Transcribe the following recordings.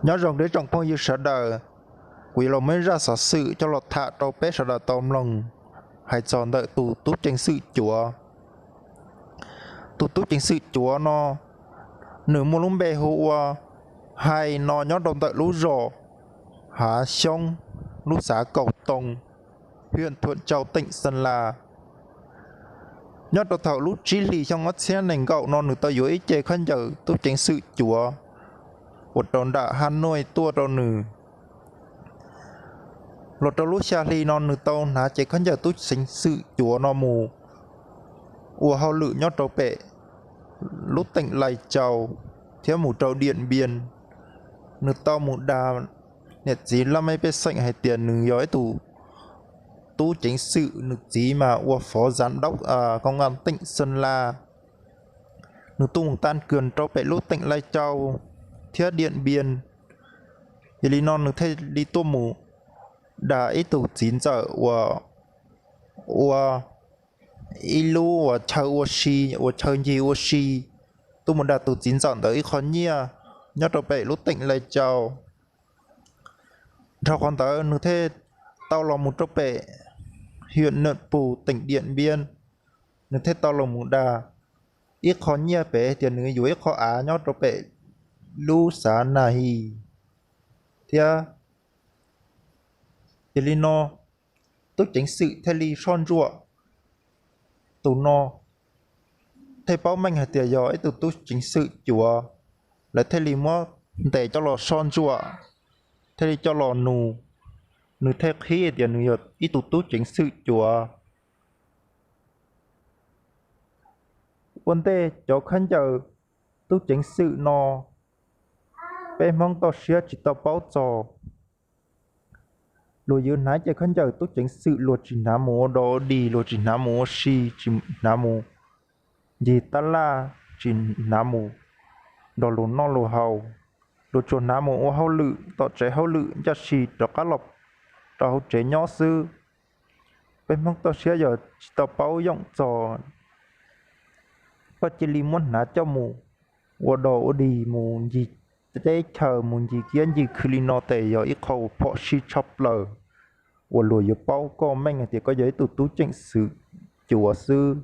Nyob zoo rau tsoom phooj ywg sawv daws, kuv yuav los muab zaj xov xwm coj los tham rau peb sawv daws tau mloog hais txog ntawm tus tub ceev xwm cuav. Tus tub ceev xwm cuav no, nws muaj lub npe hu ua Hais no, nyob rau ntawm lub zos Hav Xyoob, lub xav Kaus Too, hiam Thuam Tsau, teem Xeeb Las. Nyob rau thaum lub tsib hlis xyoo ob txhiab nees nkaum no nws tau yuav ib ce khaub ncaws tub ceev xwm cuav uas rau nram Hav Nuaj tuaj rau nws. Los rau lub xya hli no nws tau hnav cev khaub ncaws tub ceev xwm cuav no mus ua hauj lwm nyob rau pem lub teem Lais Tsau thiab mus rau Diam Npiab. Nws tau mus dag niam txiv laj mej pej xeem hais tias nws yog ib tus tub ceev xwm, nws txiv mas ua fov zav daub koo as teem Xeeb Las. Nws tuaj mus tag kis rau pem lub teem Lais Tsau thiab Diam Npiab. Yog li no nws thiaj li tuaj mus dag ib tug txiv ntxawm uas ua ib lub uas chaw ua si, uas chaw ncig ua si, tuaj mus dag tus txiv ntxawm ntawd ib qho nyiaj nyob rau pem lub teem Lais Tsau. Dhau qhov ntawd nws thiaj tau los mus rau pem hiam Nuam Pus, teem Diam Npiab. Nws thiaj tau los mus dag ib qho nyiaj pem tias nws yuav ib qho av nyob rau pem lub xav Nas His thiab. Yog li no tub ceev xwm thiaj li soj ntsuam tus no, thiaj paub meej hais tias yog ib tug tub ceev xwm cuav. Lawv thiaj li muab ntes coj los soj ntsuam, thiaj li coj los nug. Nws thiaj qhib tias nws yog ib tug tub ceev xwm cuav. Ua ntej cov khaub ncaws tub ceev xwm no, peb Hmoob toj siab tsis tau paub txog. Luag yuav hnav cev khaub ncaws tub ceev xwm luag tsis hnav mus ua dog ua dig, luag tsis hnav mus ua si, tsis hnav mus ncig tab laj, tsis hnav mus nrog luag noj luag haus. Luag tsuas hnav mus ua hauj lwm tom tsev hauj lwm ncaj si rov qab los rau hauv tsev nyob xwb. Peb Hmoob toj siab yog tsis tau paub yooj txog, koj cia li muab hnav coj mus ua dog ua dig, mus ncig teb chaws, mus ncig kiab ncig khw li no tes yog ib qho phom sij tshaj plaws uas luag yuav paub koj meej hais tias koj yog ib tug tub ceev xwm cuav xwb.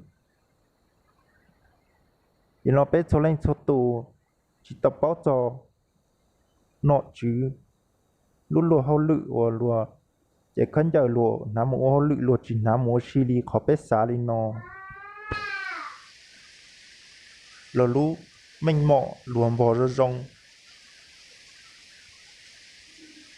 Yog li no peb txhua leej txhua tus tsis tau paub txog nom tswv lub luag hauj lwm uas luag cev khaub ncaws luag hnav mus ua hauj lwm, luag tsis hnav mus ua si li qhov peb xav li no. Luag lub meej mom luag npog zoo zoo,